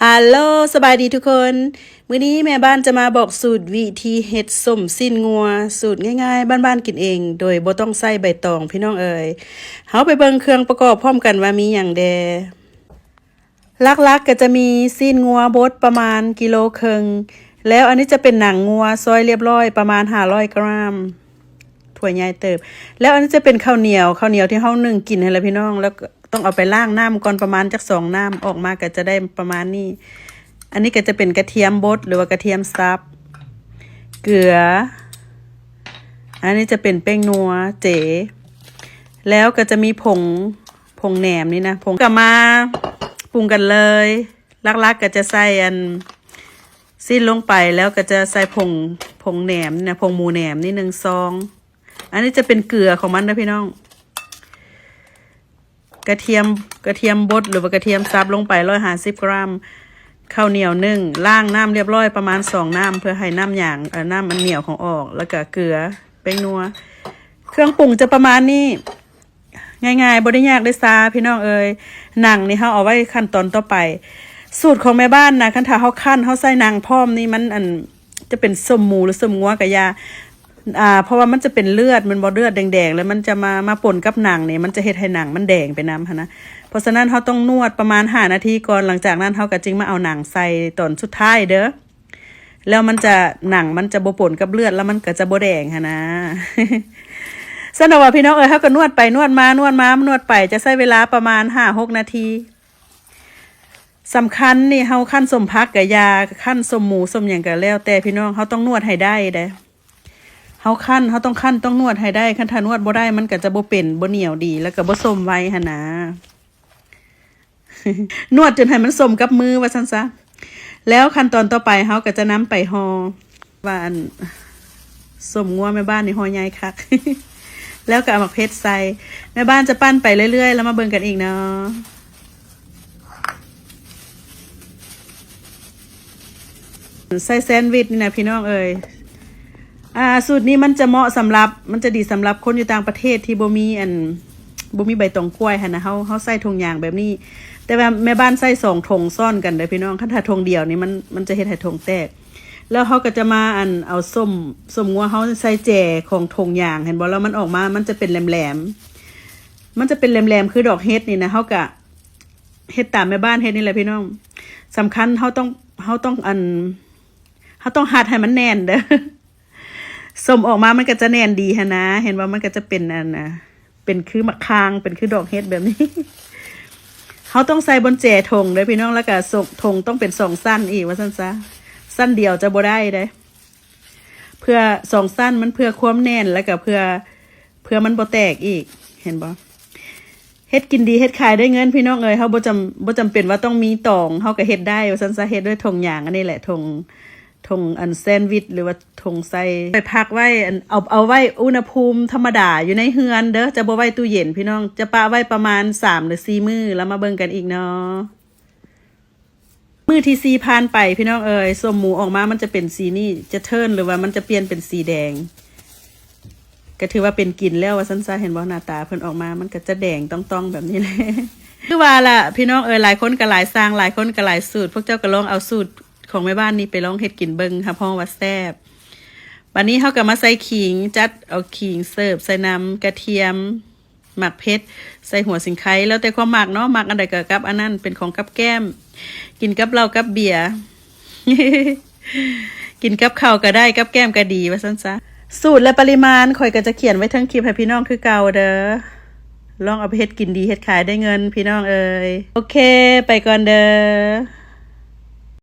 ຮັລໂຫຼ ສະບາຍດີທຸກຄົນ. ມື້ນີ້ແມ່ບ້ານຈະມາບອກສູດວິທີເຮັດສົ້ມຊີ້ນງົວ ສູດງ່າຍໆ ບ້ານໆ ກິນເອງ ໂດຍບໍ່ຕ້ອງໃຊ້ໃບຕອງ ພີ່ນ້ອງເອີຍ. ເຮົາໄປເບິ່ງເຄື່ອງປະກອບພ້ອມກັນວ່າມີຫຍັງແດ່. ຫຼັກໆ ກໍຈະມີຊີ້ນງົວບົດປະມານກິໂລເຄິ່ງ ແລ້ວອັນນີ້ຈະເປັນໜັງງົວຊອຍລຽບຮ້ອຍປະມານຫ້າຮ້ອຍກຣາມ ຖ້ວຍໃຫຍ່ເຕີບ. ແລ້ວອັນນີ້ຈະເປັນເຂົ້າໜຽວ ເຂົ້າໜຽວທີ່ເຮົາໜຶ້ງກິນຫັ້ນແຫຼະພີ່ນ້ອງ ແລ້ວກໍຕ້ອງເອົາໄປລ້າງນ້ຳກ່ອນປະມານຈັກສອງນ້ຳ ອອກມາກໍຈະໄດ້ປະມານນີ້. ອັນນີ້ກໍຈະເປັນກະທຽມບົດ ຫຼືວ່າກະທຽມສັບ ເກືອ ອັນນີ້ຈະເປັນແປ້ງນົວເຈ ແລ້ວກໍຈະມີຜົງ ຜົງແໜມນີ້ນະ ຜົງ ກໍມາປຸງກັນເລີຍ. ຫຼັກໆ ກໍຈະໃສ່ອັນຊີ້ນລົງໄປ ແລ້ວກໍຈະໃສ່ຜົງ ຜົງແໜມນີ້ນະ ຜົງໝູແໜມນີ້ໜຶ່ງຊອງ. ອັນນີ້ຈະເປັນເກືອຂອງມັນເດີພີ່ນ້ອງ. ກະທຽມ ກະທຽມບົດ ຫຼືວ່າກະທຽມສັບລົງໄປຮ້ອຍຫ້າສິບກຣາມ. ເຂົ້າໜຽວໜຶ້ງ ລ້າງນ້ຳລຽບຮ້ອຍປະມານສອງນ້ຳ ເພື່ອໃຫ້ນ້ຳຍາງ ເອີ ນ້ຳມັນໜຽວຂອງອອກ ແລ້ວກະເກືອ ແປ້ງນົວ. ເຄື່ອງປຸງຈະປະມານນີ້. ງ່າຍໆ ບໍ່ໄດ້ຍາກເດ້ຊາ ພີ່ນ້ອງເອີຍ. ໜັງນີ້ເຮົາເອົາໄວ້ຂັ້ນຕອນຕໍ່ໄປ. ສູດຂອງແມ່ບ້ານນະ ຄັນຖ້າເຮົາຄັ້ນ ເຮົາໃສ່ໜັງພ້ອມນີ້ ມັນ ອັນ ຈະເປັນສົ້ມໝູ ຫຼື ສົ້ມງົວກະຢ່າ ອ່າ ເພາະວ່າມັນຈະເປັນເລືອດ ແມ່ນບໍ່ ເລືອດແດງໆ ແລ້ວມັນຈະມາ ມາປົນກັບໜັງນີ້ ມັນຈະເຮັດໃຫ້ໜັງມັນແດງໄປນຳຫັ້ນນະ. ເພາະສະນັ້ນ ເຮົາຕ້ອງນວດປະມານຫ້ານາທີກ່ອນ ຫຼັງຈາກນັ້ນ ເຮົາກະຈຶ່ງມາເອົາໜັງໃສ່ຕອນສຸດທ້າຍເດີ. ແລ້ວມັນຈະ ໜັງມັນຈະບໍ່ປົນກັບເລືອດ ແລ້ວມັນກໍຈະບໍ່ແດງຫັ້ນນະ. ຊັ້ນເອົາວ່າ ພີ່ນ້ອງເອີຍ ເຮົາກໍນວດໄປນວດມາ ນວດມາ ນວດໄປ ຈະໃຊ້ເວລາປະມານຫ້າຫົກນາທີ. ສຳຄັນນີ້ ເຮົາຄັ້ນສົ້ມຜັກກະຢ່າ ຄັ້ນສົ້ມໝູ ສົ້ມຫຍັງກະແລ້ວແຕ່ ພີ່ນ້ອງ ເຮົາຕ້ອງນວດໃຫ້ໄດ້ເດ້. ເຮົາຄັ້ນ ເຮົາຕ້ອງຄັ້ນ ຕ້ອງນວດໃຫ້ໄດ້. ຄັນຖ້ານວດບໍ່ໄດ້ ມັນກໍຈະບໍ່ເປັນ ບໍ່ໜຽວດີ ແລ້ວກໍບໍ່ສົ້ມໄວຫັ້ນນະ. ນວດຈົນໃຫ້ມັນສົມກັບມືວ່າຊັ້ນຊະ. ແລ້ວຂັ້ນຕອນຕໍ່ໄປເຮົາກໍຈະນຳໄປຫໍ່ ວ່າອັນ ສົ້ມງົວແມ່ບ້ານນີ້ຫໍ່ໃຫຍ່ຄັກ. ແລ້ວກໍເອົາໝາກເຜັດໃສ່. ແມ່ບ້ານຈະປັ້ນໄປເລື້ອຍໆ ແລ້ວມາເບິ່ງກັນອີກເນາະ. ໃສ່ແຊນວິດນີ້ນະ ພີ່ນ້ອງເອີຍ. ອ່າ ສູດນີ້ມັນຈະເໝາະສຳລັບ ມັນຈະດີສຳລັບຄົນຢູ່ຕ່າງປະເທດທີ່ບໍ່ມີອັນ ບໍ່ມີໃບຕອງກ້ວຍຫັ້ນນະ. ເຮົາ ເຮົາໃສ່ຖົງຢາງແບບນີ້ ແຕ່ວ່າແມ່ບ້ານໃສ່ສອງຖົງຊ້ອນກັນເດີພີ່ນ້ອງ. ຄັນຖ້າຖົງດຽວນີ້ມັນ ມັນຈະເຮັດໃຫ້ຖົງແຕກ. ແລ້ວເຮົາກໍຈະມາອັນ ເອົາສົ້ມ ສົ້ມງົວເຮົາໃສ່ແຈຂອງຖົງຢາງ ເຫັນບໍ່? ແລ້ວມັນອອກມາ ມັນຈະເປັນແຫຼມໆ ມັນຈະເປັນແຫຼມໆ ຄືດອກເຫັດນີ້ນະ. ເຮົາກະເຮັດຕາມແມ່ບ້ານເຮັດນີ້ແຫຼະພີ່ນ້ອງ. ສຳຄັນເຮົາຕ້ອງ ເຮົາຕ້ອງອັນ ເຮົາຕ້ອງຮັດໃຫ້ມັນແໜ້ນເດີ. ສົ້ມອອກມາມັນກໍຈະແໜ້ນດີຫັ້ນນະ. ເຫັນບໍ່? ມັນກໍຈະເປັນອັນນະ ເປັນຄືໝາກຂ່າງ ເປັນຄືດອກເຫັດແບບນີ້. ເຮົາຕ້ອງໃສ່ບົນແຈຖົງເດີພີ່ນ້ອງ ແລ້ວກໍ ຖົງຕ້ອງເປັນສອງຊັ້ນອີກວ່າຊັ້ນຊະ. ຊັ້ນດຽວຈະບໍ່ໄດ້ເດ້. ເພື່ອສອງຊັ້ນ ມັນເພື່ອຄວາມແໜ້ນ ແລ້ວກໍເພື່ອ ເພື່ອມັນບໍ່ແຕກອີກ ເຫັນບໍ່? ເຮັດກິນດີ ເຮັດຂາຍໄດ້ເງິນ ພີ່ນ້ອງເອີຍ. ເຮົາບໍ່ຈຳ ບໍ່ຈຳເປັນວ່າຕ້ອງມີຕອງ ເຮົາກໍເຮັດໄດ້ວ່າຊັ້ນຊະ. ເຮັດດ້ວຍຖົງຢາງອັນນີ້ແຫຼະ ຖົງ ຖົງອັນແຊນວິດ ຫຼືວ່າຖົງໃສ່ ໄປພັກໄວ້ ອັນ ເອົາ ເອົາໄວ້ອຸນຫະພູມທຳມະດາຢູ່ໃນເຮືອນເດີ ຈະບໍ່ໄວ້ຕູ້ເຢັນພີ່ນ້ອງ. ຈະປະໄວ້ປະມານສາມ ຫຼື ສີ່ມື້ ແລ້ວມາເບິ່ງກັນອີກເນາະ. ມື້ທີສີ່ຜ່ານໄປ ພີ່ນ້ອງເອີຍ ສົ້ມໝູອອກມາມັນຈະເປັນສີນີ້ ຈະເທີນ ຫຼືວ່າມັນຈະປ່ຽນເປັນສີແດງ ກໍຖືວ່າເປັນກິນແລ້ວວ່າຊັ້ນຊະ. ເຫັນບໍ່? ໜ້າຕາເພິ່ນອອກມາມັນກໍຈະແດງຕ່ອງໆແບບນີ້ແຫຼະ. ຄືວ່າລະ ພີ່ນ້ອງເອີຍ ຫຼາຍຄົນກໍຫຼາຍຊ່າງ ຫຼາຍຄົນກໍຫຼາຍສູດ. ພວກເຈົ້າກໍລອງເອົາສູດຂອງແມ່ບ້ານນີ້ໄປລອງເຮັດກິນເບິ່ງ ຮັບຮອງວ່າແຊບ. ບາດນີ້ເຮົາກໍມາໃສ່ຂີງ ຈັດເອົາຂີງເສີບໃສ່ນຳ ກະທຽມ ໝາກເຜັດ ໃສ່ຫົວສີໄຄ ແລ້ວແຕ່ຄວາມມັກເນາະ. ມັກອັນໃດກໍກັບອັນນັ້ນ ເປັນຂອງກັບແກ້ມ ກິນກັບເຫຼົ້າກັບເບຍ ກິນກັບເຂົ້າກໍໄດ້ ກັບແກ້ມກໍດີວ່າຊັ້ນຊະ. ສູດ ແລະ ປະລິມານຂ້ອຍກໍຈະຂຽນໄວ້ເທິງຄລິບໃຫ້ພີ່ນ້ອງຄືເກົ່າເດີ. ລອງເອົາໄປເຮັດກິນດີ ເຮັດຂາຍໄດ້ເງິນ ພີ່ນ້ອງເອີຍ. ໂອເຄ ໄປກ່ອນເດີ.